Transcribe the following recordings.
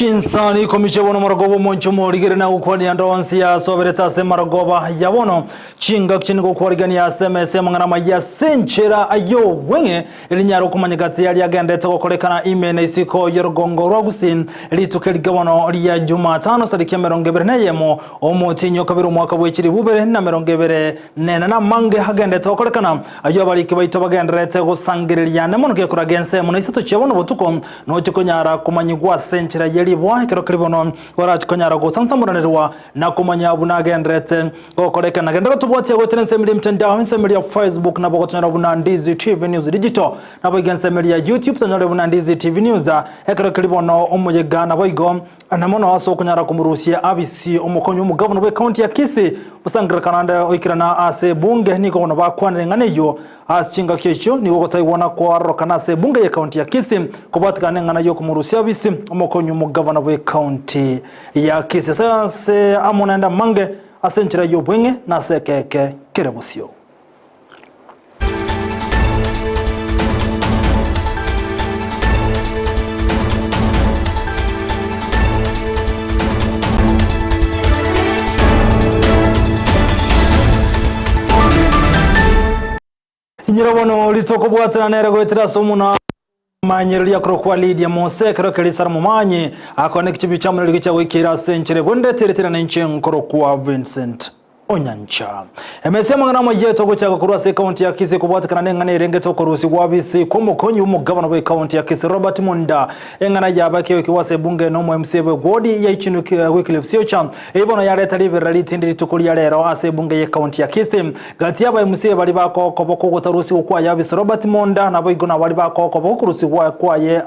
Chinsani ikomi chia bono marogoba omonche omorigere na gokwania ande onsi yasoberete ase marogoba ya bono. Chingaki chinde gokwarigania ase emesa y'amang'ana amaya ase enchera y'obweng'e, erinyare okomanyeka tiyari agenderete gokorekana ime na isiko y'orogongo rwa Gusii rituko erike bono ria Jumatano tariki 21 omotienyi o kabere omwaka bwe chilifu ibere na 24 namange agenderete gokorekana ayio abariki baito bagendererete gosangereria nemono gekoraga ensemo na isato chia bono botuko Noche konyara komanyigwa ase enchera ye riboa ekero keria bono orache konyara gosansamoranerwa na komanya buna agendererete gokorekana. Genda gotobwatia goetera ensemo eria emitandao, ensemo eria Facebook nabo ogotonyora buna Ndizi TV News Digital, naboigo ensemo eria YouTube tonyore buna Ndizi TV News. Ekero keria bono omoyega naboigo na mono ase okonyara komorusia abisi omokonyi omogavana bwe county ya Kisii osangererekana ande oikerana ase ebunge nigo bono bakwanire eng'ana eyio Ase chingaki echio nigo ogotaigwana kwarorokana ase ebunge y'ekaunti ya Kisii kobwatikana neng'ana y'okomorusia obisi omokonyi omogavana bw'ekaunti ya Kisii. Ase ase amo naende amange ase enchera y'obweng'e na ase ekeeke kere bosio. Inyora bono ritokobwatana nere goetera ase omonwa omomanyereria korokwa Lydia Mose ekero keria Sara Momanyi akona ekichubio chia omorero gichia goikeira ase enchera ebwenerete eretera nenche nkorokwa Vincent Onyancha. Emesa y'amang'ana amayia etogochaka korwa ase ekaunti ya Kisii kobwatekana neng'ana erengete okorusigwa abisi kw'omokonyi bw'omogabana bw'ekaunti ya Kisii Robert Munda. Eng'ana yaba ekegoikigwa ase ebunge na omo MCA bw'ewodi ya Ichinuk Wycliffe Siocha Eyio bono yareta riberera ritindi rituko ria rero ase ebunge y'ekaunti ya Kisii. Gati y'aba MCA baria bakokoboka ogotarusigwa kwaye abisi Robert Monda naboigo nabaria bakokoboka okorusigwa kwaye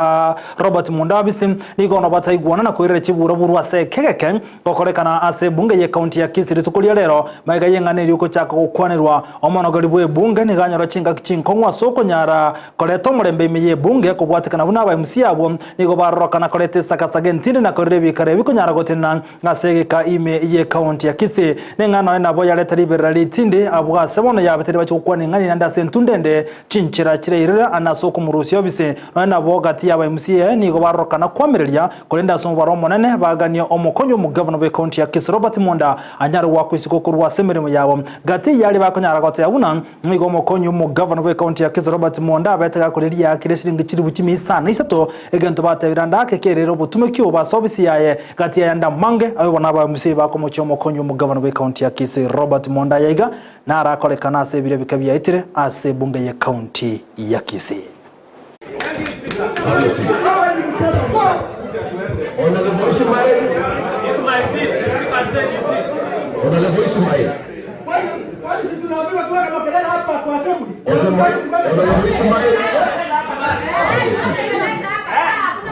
Robert Monda abisi nigo bono bataigwana na koirera chiburaburu ase ekegeke gokorekana ase ebunge y'ekaunti ya Kisii rituko ria rero magega y'eng'ana eria ogochaka gokwanerwa. Omonogori bw'ebunge nigo anyora chingaki chinkong'u ase okonyara koreta omorembe ime y'ebunge kobwatekana buna aba MCA abwo nigo barorokana koreta esagasaga entindi na koirera ebikaro ebi konyara gotenena Ase egeka ime y'ekaunti ya Kisii, neng'ana nonya nabo yareta riberera ritindi abwo ase bono yabeteria bache gokwana eng'ana naende ase entunda ende chinchera chirairera ande ase okomorusia obise. Nonya nabo gati y'aba MCA nigo barorokana koamereria korende ase omobaro omonene baganie omokonyi omogavana bw'ekaunti ya Kisii Robert Monda anyare goakwa isiko korwa ase emeremo yabo. Gati y'aria bakonyara goteba buna nigo omokonyi omogavana bw'ekaunti ya Kisii Robert Monda abete gakoria riaaki ria shilingi chilifu chimia isano na isato egento batebire ande ake kerere obotume ki obo ase obisi yaye Gati y'ayande amange, abwo nabamusia bakomochia omokonyi omogavana bw'ekaunti ya Kisii Robert Monda Ayaiga narakorekane ase ebiro ebike biaetire ase ebunge y'ekaunti ya Kisii.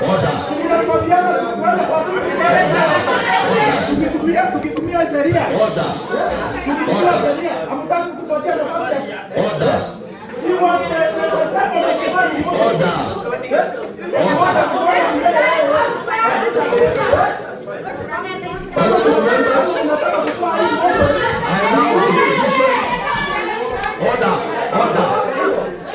Order. Order. Order.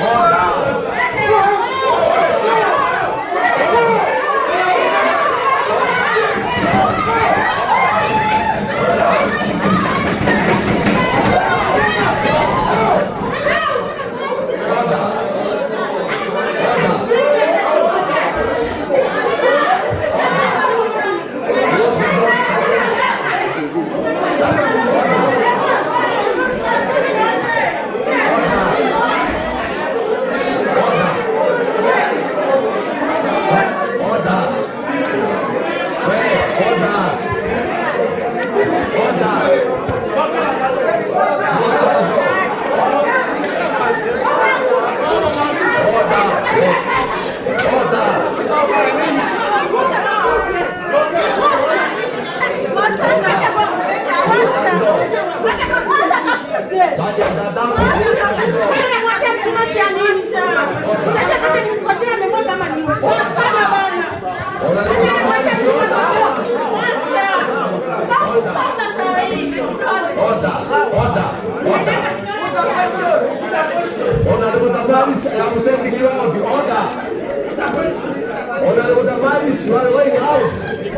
Honorable Damaris, you are going out.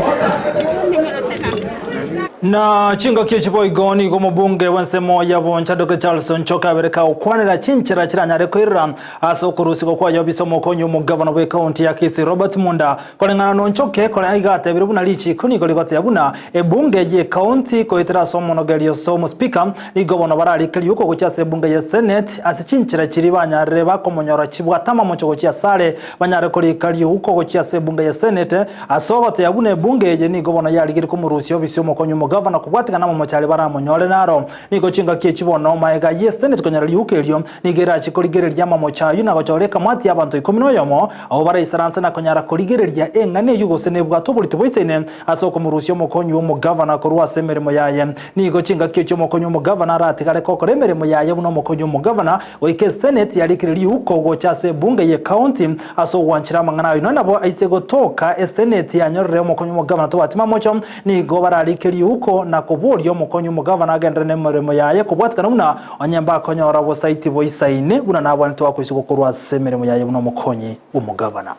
Na chingaki echi boigo nigo omobunge bw'ensemo ya Boncha Dr. Charles Onchoke abere kagokwanera chinchera chiranyare koirera ase okorusigwa kwaye obisa omokonyi omogavana bw'ekaunti ya Kisii Robert Munda. Koreng'ana na Onchoke kore iga atebire buna richiko nigo rigotebia buna ebunge y'ekaunti koetera ase omonogeria ase omospika nigo bono bararike riuko gochia ase ebunge ye Senate ase chinchera chiria banyarire bakomonyora chibwate amamocho gochia asare banyare korika riuko gochia ase ebunge ye Senate Ase ogotebia buna ebunge eye nigo bono yarigirie komorusia obisi omokonyi omogavana kobwatikana amamocho aria baramonyore naro. Nigo chingaki echi bono magega y'eseneti konyora riuko erio, nigo erache korigereria amamocho ayio na gochora ekamati y'abanto ikomi noyomo, abwo baraisaranse na konyara korigereria eng'ana eyio gose nebwate oborito boisaine ase okomorusia omokonyi omogavana korwa ase emeremo yaye. Nigo chingaki echi omokonyi omogavana aratigare gokora emeremo yaye buna omokonyi omogavana Goika eseneti yarikire riuko gocha ase ebunge y'ecounty ase ogwanchera amang'ana ayio. Nonya nabo aise gotoka eseneti yanyorire omokonyi omogavana tobwati mamocho, nigo bararike riuko na koboria omokonyi omogavana agenderere nemeremo yaye kobwatikana buna onye mbakonyora obosaiti boisaine buna nabwanete oakoisigwa korwa ase emeremo yaye buna omokonyi omogavana.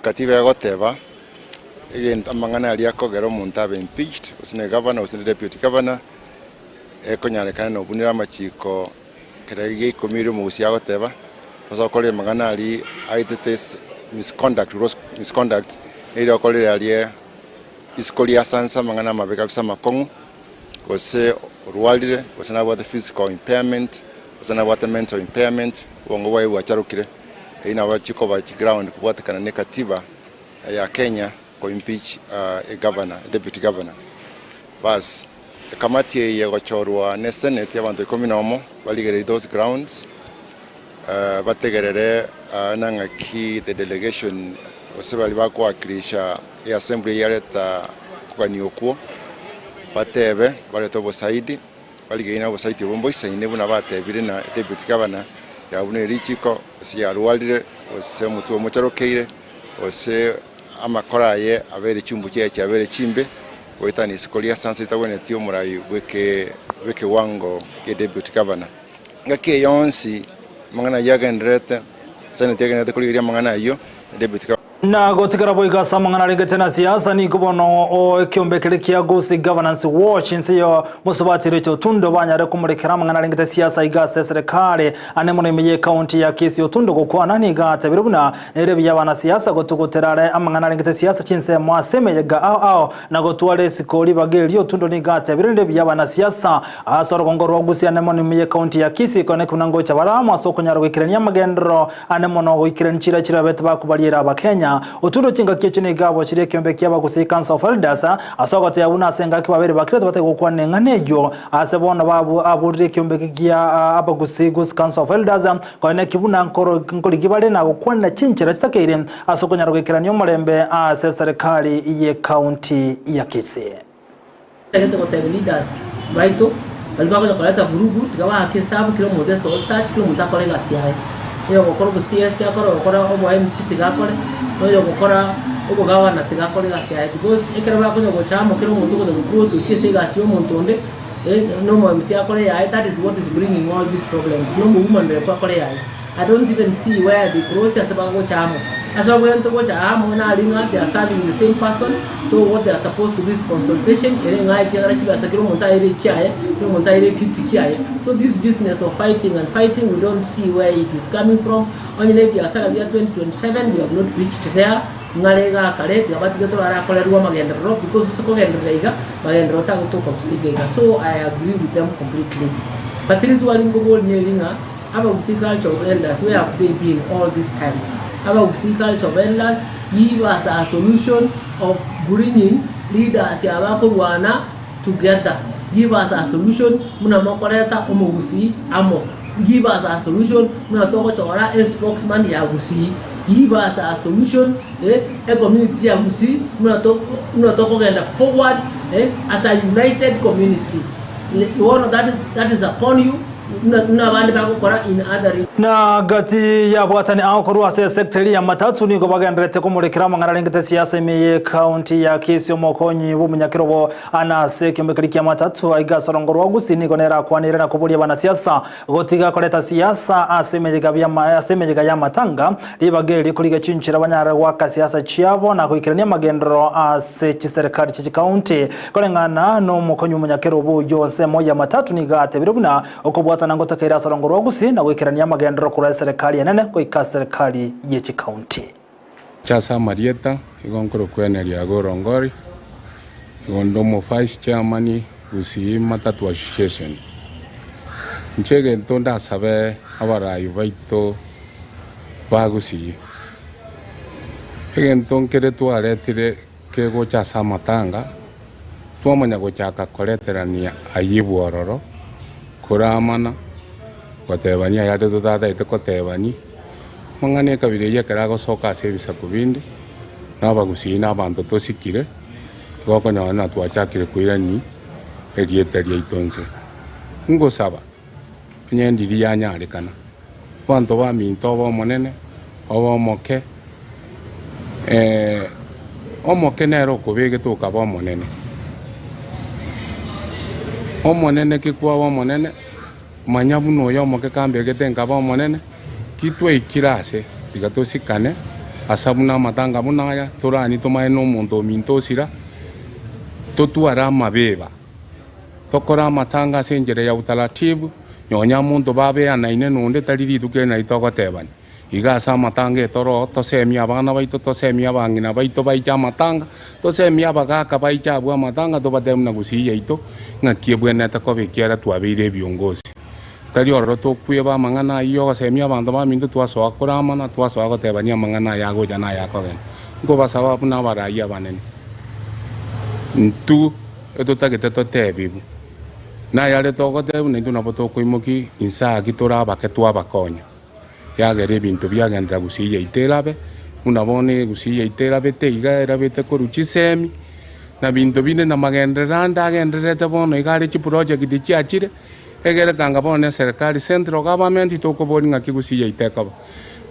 Katiba egoteba, egento amang'ana aria akogera omonto abe impeached, gose ne governor gose ne deputy governor, ekonyarekana nobunire amachiko Ekero gia ikomi erio omogusia agoteba, Ase okorire amang'ana aria aetete ase misconduct, gross misconduct, erio okorire aria isiko riasansa amang'ana amabe kabisa amakong'u, gose orwarire, gose nabwate physical impairment, gose nabwate mental impairment, obongo bwaye bwacharokire, eyio nabo chikoba chiground kobwatekana ne ekatiba ya Kenya ko impeach a governor, a deputy governor. Bas. Ekamati eye egochorwa ne senate y'abanto ikomi nomo barigererie those grounds, bategerere nang'aki the delegation gose baria bakowakilisha eassembly eyio yareta kogania okwo, batebe barete obosaidi, barigererie na obosaidi obwo mboisaine buna batebire na deputy governor yabunire richiko gose yarwarire gose omotwe omocharokeire gose amakora aye abeire chimbu chiaye chiabeire chimbe. Goetania isiko ria sansa ritagwenereti omorai bw'ekewango gie deputy governor. Engaki eye yonsi amang'ana ayio agendererete, senate egendererete korigereria amang'ana ayio, deputy governor. Na gotigara boigo ase amang'ana arengete na siasa, nigo bono o ekiombe keria kia Gusii Governance Watch inse ya mosubati Rachel Otundo banyare komorekera amang'ana arengete siasa iga ase eserekari ane mono ime ye county ya Kisii. Otundo gokwana nigo atebire buna Nere buya abanasiasa gotugutera are amang'ana arengete siasa chinsemo ase emeyega ao ao na gotwara isiko ribaga erio Otundo nigo atebire nere buya abanasiasa ase orogongo rwa Gusii ane mono ime ye county ya Kisii kone buna ngocha bare amo ase okonyara goikerania amagenderero ane mono goikerania chiira chirabete bakobariera abakenya. Otundo chingaki echio nigo abochirie ekiombe kia Abagusii Council of Elders ase ogoteba buna ase engaki babere bakirete batari gokwana eng'ana eyio ase bono baborire ekiombe eke kia Abagusii Gusii Council of Elders Koeneki buna nkorigia bare na gokwanera chinchera chitakeire ase okonyara goikerania omorembe ase eserekari y'ecounty ya Kisii. Tagete gotebia leaders baito baria bagocha koreta vurugu tiga baake esabu kera omonto ase search kera omonto akore egasi yaye. Oyo ogokora obo CS akore, oyo ogokora obo MP tiga akore, na oyo ogokora obogavana tiga akore egasi yaye because ekero bakonya gocha amo kera omonto okonya go cross gochia ase egasi ya omonto onde. Nomo MC akore yaye that is what is bringing all these problems nomo woman rep akore yaye I don't even see where they cross ase bagocha amo ase babwenerete gocha amo nari ng'a they are serving the same person so what they are supposed to do is consultation ere ng'a ekiagera chibesa kera omonto aire echiaye kera omonto aire ekiti kiaye so this business of fighting and fighting we don't see where it is coming from onye na ebiasara bia 2027 we have not reached there. Ng'are iga kare, tiga batige torarakorerwe amagenderero because ase kogenderera iga, magenderero tagotoka gose iga iga. So I agree with them completely. But riswali nkoboria neri ng'a Abagusii culture of elders where have they been all this time? Abagusii culture of elders give us a solution of bringing leaders abakorwana together. Give us a solution buna mokoreta omogusii amo. Give us a solution buna togochora a spokesman ya Gusii. Give us a solution eh, e community ya Gusii buna to buna tokogenda forward eh, as a united community. Bono that is, that is upon you buna buna abande bagokora in other. Na gati y'abwatani ao korwa ase esecta eria ya Matatu nigo bagendererete komorekera amang'ana arengete siasa ime y'ecounty ya Kisii omokonyi bw'omonyakerogo ana ase ekiombe keria kia Matatu aiga ase orongo rwa Gusii nigo nere akwanire na koboria abanasiasa gotiga koreta siasa ase emeyega biama ase emeyega y'amatanga ribaga eri korigia chinchera banyare goaka siasa chiabo na goikerania amagenderero ase chiserekari chie chicounty koreng'ana nomokonyi bw'omonyakerogo oyio ensemo ya Matatu nigo atebire buna Okobwatana ngotakeire ase orongo rwa Gusii na goikerania amagenderero korwa eserekari enene goika serikali ye chikaunti. Ase amarieta, igo nkorokwa Eneria Gorongori, igo nde omo vice chairman Gusii Matatu Association. Inche egento ndasabe abarai baito ba Gusii, egento nkere twaretire kegocha ase amatanga, twamanya gochaka koreterania ayio ororo, koramana, gotebania ayare totatagete kotebania, amang'ana ekabira eyio ekero agosoka ase ebisaku binde, na abagusii na abanto tosikire, igo okonyora ng'a twachakire koirania erieta riaito nse. Ngosaba, onye ndiri yanyarekana, abanto baminto obe omonene, obe omoke, omoke nere okobegete okaba omonene. Omonene ki kwaba omonene, manya buna oyo omoke kambegete nkaba omonene, ki twaikire ase, tiga tosikane, asa buna amatanga buna aya, toranie tomanye na omonto ominto osira, totware amabeba. Tokore amatanga ase enchera ya utaratibu, nonya omonto babeanaine nonde tari rituko eri nari togotebania. Iga ase amatanga etoro, tosemie abana baito, tosemie abang'ina baito baiche amatanga, tosemie abagaaka baiche abwo amatanga, tobatebie buna gusii yaito ng'aki ebwenerete koba ekiagera twabeire ebiongosi. Tari ororo tokweba amang'ana ayio ogosemia abanto baminto twasoa koramana, twasoa gotebania amang'ana aya agocha na aya akogenda. Nkobasaba buna abarai abanene, intwe etotagete totebigwe, nayare togotebwa naintwe nabo tokoimokia inse aa tore abake twabakonya. Yagera ebinto biagenderera gusii yaito erabe, buna bono egusii yaito erabete iga erabete korwa chisemi, na binto binde na magenderero ande agendererete bono iga are chiproject chiachire, egere kanga bono eserekari central government tokoboria ng'aki gusii yaito ekoba,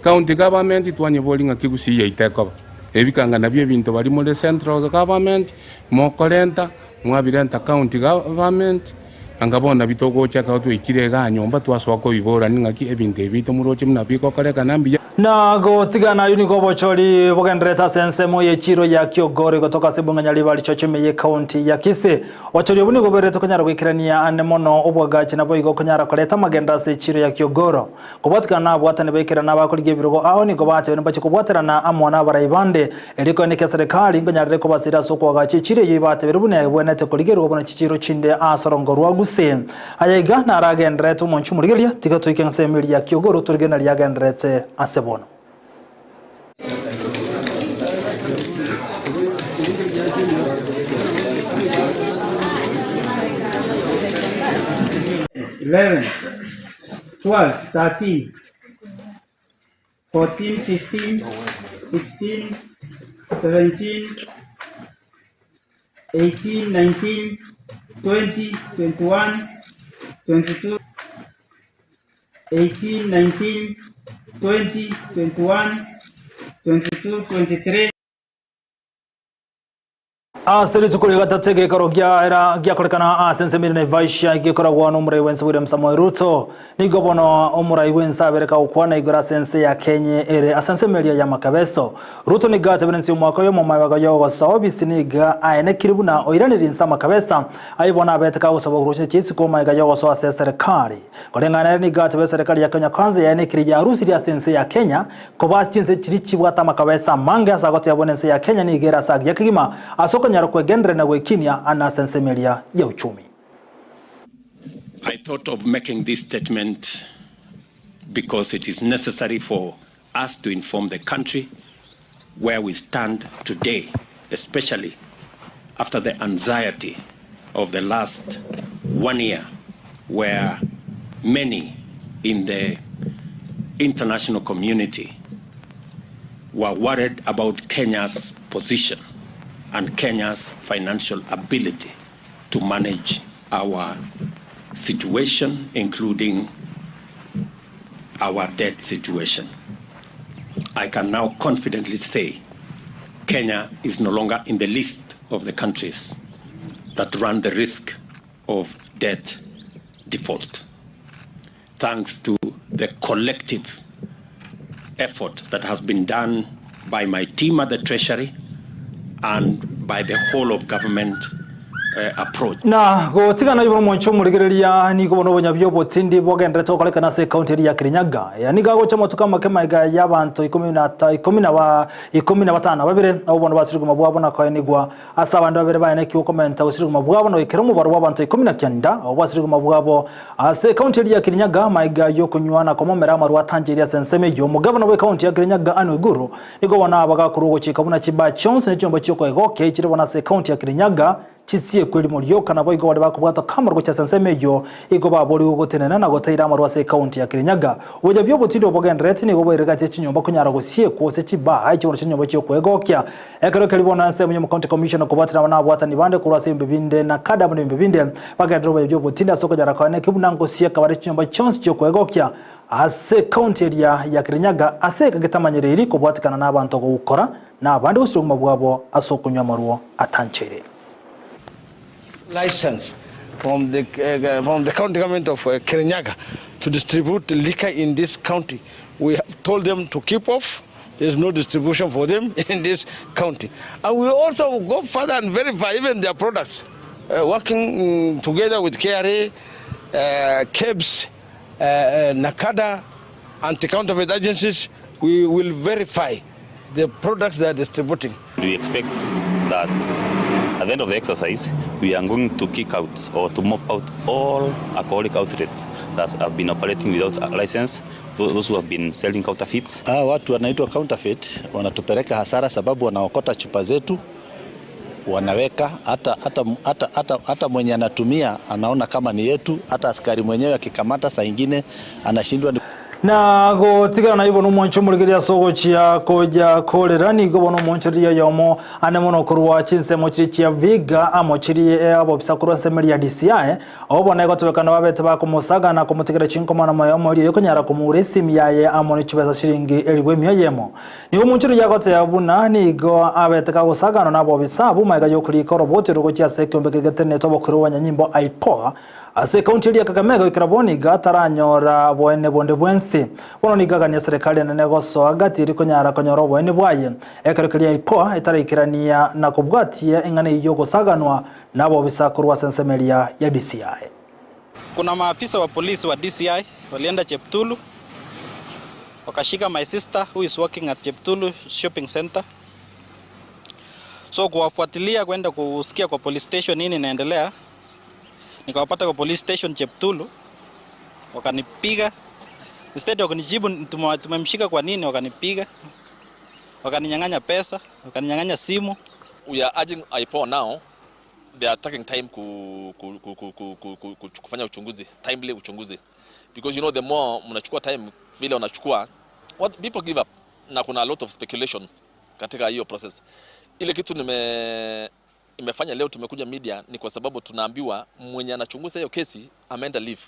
county government twanyeboria ng'aki gusii yaito ekoba. Ebi kanga nabio ebinto baria more central government, mokorenta, mwabirenta county government, Anga bono nabio togocha ekero twaikire igaa nyomba twasoa koiborania ng'aki ebinto ebi biaito moroche buna bigokorekana mbuya. Na gotigana ayio nigo obochori bogendererete ase ensemo ye chiiro ya Kiogoro igotoka ase ebung'anya riba richocho ime ye county ya Kisii. Obochori obwo nigo boberete konyara goikerania ande mono obwagachi naboigo konyara koreta amagenderero ase echiiro ya Kiogoro. Kobwatikana nabwatani baikerana abakorigia ebirogo ao nigo batebire mbache kobwaterana amo nabarai bande Erio koeneka eserekari nkonyarire kobasira ase okoagacha echiro eyio batebirie buna ebwenerete korigerigwa buna chichiiro chinde ase orongo rwa Gusii. Aya iga naragendererete omonche omorigereria, tiga toike ensemo eria ya Kiogoro torigererie naria agendererete ase bono. 11, 12, 13, 14, 15, 16, 17, 18, 19, 20, 21, 22, 18, 19, 20, 21, 22, 23. Ase rituko ria gatato egekaro giaera giakorekana ase ensemo ere Naivasha gekoragwa nomorai bw'ense William Samoei Ruto. Nigo bono omorai bw'ense abere kagokwana igoro ase ense ya Kenya ere ase ensemo eria ya Makabeso. Ruto nigo atebire ense y'omwaka oyomo magega y'ogosoa obisi nigo aenekire buna oiranerie inse amakabesa aye bono abete kagosaba ogorusia chisiko magega y'ogosoa ase eserekari. Koreng'ana nere nigo atebire eserekari ya Kenya Kwanza yaenekire yarusirie ase ense ya Kenya Koba ase chinse chiria chibwate amakabesa amange ase agotebia buna ense ya Kenya nigo ere ase agiya kegima ase okonyara kwegendereria na gwekinia ane ase ensemo eria ya uchumi. I thought of making this statement because it is necessary for us to inform the country where we stand today, especially after the anxiety of the last one year where many in the international community were worried about Kenya's position and Kenya's financial ability to manage our situation, including our debt situation. I can now confidently say Kenya is no longer in the list of the countries that run the risk of debt default. Thanks to the collective effort that has been done by my team at the Treasury and by the whole of government approach. Na gotigana igoro omonche omorigereria nigo bono obonyabia obotindi bogenderete gokorekana ase ekaunti eria ya Kirinyaga. Aya nigo agocha amatuko amake magega y'abanto ikomi na ta ikomi na ba ikomi na batano na babere abwo bono basire obogima bwabo na koenigwa ase abande babere baenekigwe komenta gosira obogima bwabo na goikera omobaro bw'abanto ikomi na kenda abwo basire obogima bwabo Ase ekaunti eria ya Kirinyaga, amaiga y'okonywa na komomera amarwa atancheire ase ensemo eyio. Omogavana bw'ekaunti ya Kirinyaga Anne Waiguru nigo bono abagakorwa ogochika buna chibaa chionsi ne chinyomba chi'okoegokia echire bono ase ekaunti ya Kirinyaga chisiekwe erimo rioka naboigo baria bakobwata kamaro gochia ase ensemo eyio igo baborigwe gotenena na gotaira amarwa ase ekaunti ya Kirinyaga. Obochia obotindi obogendererete nigo boiregatie chinyomba konyara gosiekwa gose chibaa echi bono chinyomba chi'okoegokia Ekero keria bono ensemo y'omocounty commissioner kobwatana amo nabwatani bande korwa ase ebiombe binde na kada amo nebiombe binde, bagenderera obuya bw'obotindi ase okonyara koene ki buna ngosieka bare chinyomba chionsi chi'okwegokia ase ecounty eria ya Kirinyaga ase eka getamanyereiri kobwatekana nabanto gokora na abande gosira obogima bwabo ase okonywa amarwo atancheire. License from the, from the county government of Kirinyaga to distribute liquor in this county. We have told them to keep off. There's no distribution for them in this county. And we also go further and verify even their products. Working together with KRA, KEBS, NACADA, anti-counterfeit agencies, we will verify the products they are distributing. We expect that at the end of the exercise, we are going to kick out or to mop out all alcoholic outlets that have been operating without a license, those who have been selling counterfeits. Hawa watu wanaitwa counterfeit wanatupeleka hasara sababu wanaokota chupa zetu wanaweka hata, hata, hata, hata, hata mwenye anatumia anaona kama ni yetu, hata askari mwenyewe akikamata saa ingine anashindwa ni Na gotigana naibo nomonche omorigereria ase ogochia koja korera nigo bono omonchoreria oyomo ane mono korwa chinsemo chiria chia Vihiga amo chirie abobisa korwa ensemo eria ya DCI Abwo bono egotebekana babete bakomosaga na komotigera chinkoma na moyo omoerio oyokonyara komoura esimi yaye amo ne chibesa chiringi elifu emia eyemo. Nigo omonchori agoteba buna nigo abete kagosaganwa nabobisa abwo magega y'okorika oroboti rogochia ase ekeombe keria getenenete obokori bw'abanyanyimbo IPOA ase ekaunti eria ya Kakamega goikera bono iga taranyora boene bonde bwensi. Bono nigo agania eserekari enene gosoa gati erio konyara konyora oboene bwaye. Ekero keria IPOA etaraikerania na kobwatia eng'ana eyio y'ogosaganwa Nabobisa korwa ase ensemo eria ya DCI. Kuna maafisa wa polisi wa DCI walienda Cheptulu wakashika my sister who is working at Cheptulu shopping center. So kuwafuatilia kwenda kusikia kwa police station nini inaendelea, nikawapata kwa police station Cheptulu, wakanipiga. Instead ya kunijibu tumemshika kwa nini, wakanipiga, wakaninyang'anya pesa, wakaninyang'anya simu. We are urging IPOA now, they are taking time ku, ku, ku, ku, ku, ku, ku, ku, kufanya uchunguzi, timely uchunguzi. Because you know the more mnachukua time vile wanachukua, what people give up na kuna a lot of speculation katika hiyo process. Ile kitu nime imefanya leo tumekuja media ni kwa sababu tunaambiwa mwenye anachunguza hiyo kesi ameenda leave.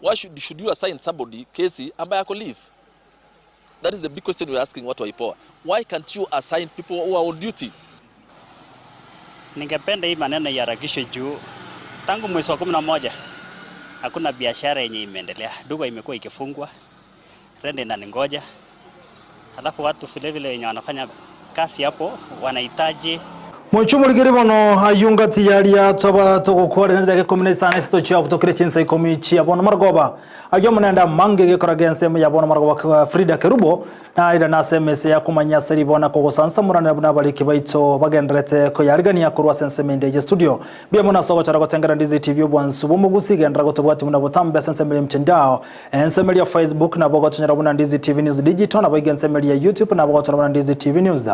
Why should you assign somebody kesi ambaye ako leave? That is the big question we are asking watu wa IPOA. Why can't you assign people who are on duty? Ningependa hii maneno iharakishwe juu tangu mwezi wa 11 hakuna biashara yenye imeendelea. Duka imekuwa ikifungwa, rent inaningoja. Alafu watu vile vile wenye wanafanya kazi hapo wanahitaji Mochie omorikeri bono ayio ngati yaria toba togokwarera chidakika ikomi na isano isato chiabutokire chinsa ikomi chia bono marogoba. Ayio amo naende amange gekoraga ensemo ya bono marogoba Frida Kerubo naira nase emesa ya komanya ase riboa kogosansamoranera buna abariki baito bagendererete koyarigania korwa ase ensemo ende ye studio. Mbuya mono ase ogochora gotengera Ndizi TV obwansu bw'omogusi genderera gotobwatia buna botambe ase ensemo eria emtandao ensemo eria Facebook nabo ogotonyora buna Ndizi TV News Digital naboigo ensemo eria YouTube nabo ogotonyora buna Ndizi TV News.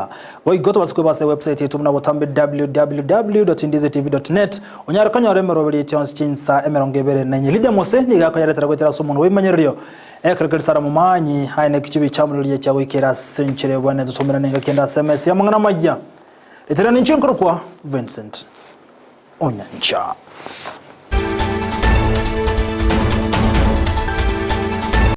Boigo tobase kweba ase ewebsite yaito buna botambe www.ndizitv.net onyare konyora emeroberi yaito yonsi chinsa 24. Lydia Mose nigo akoyaretera goetera ase omonwa bw'ebimanyererio ekero keria Sarah Momanyi aye neki chibi chiamoreria chia goikera ase enchera y'obwanene totomerane engaki ende ase emesa y'amang'ana amaya. Retera ninche nkorokwa Vincent Onyancha.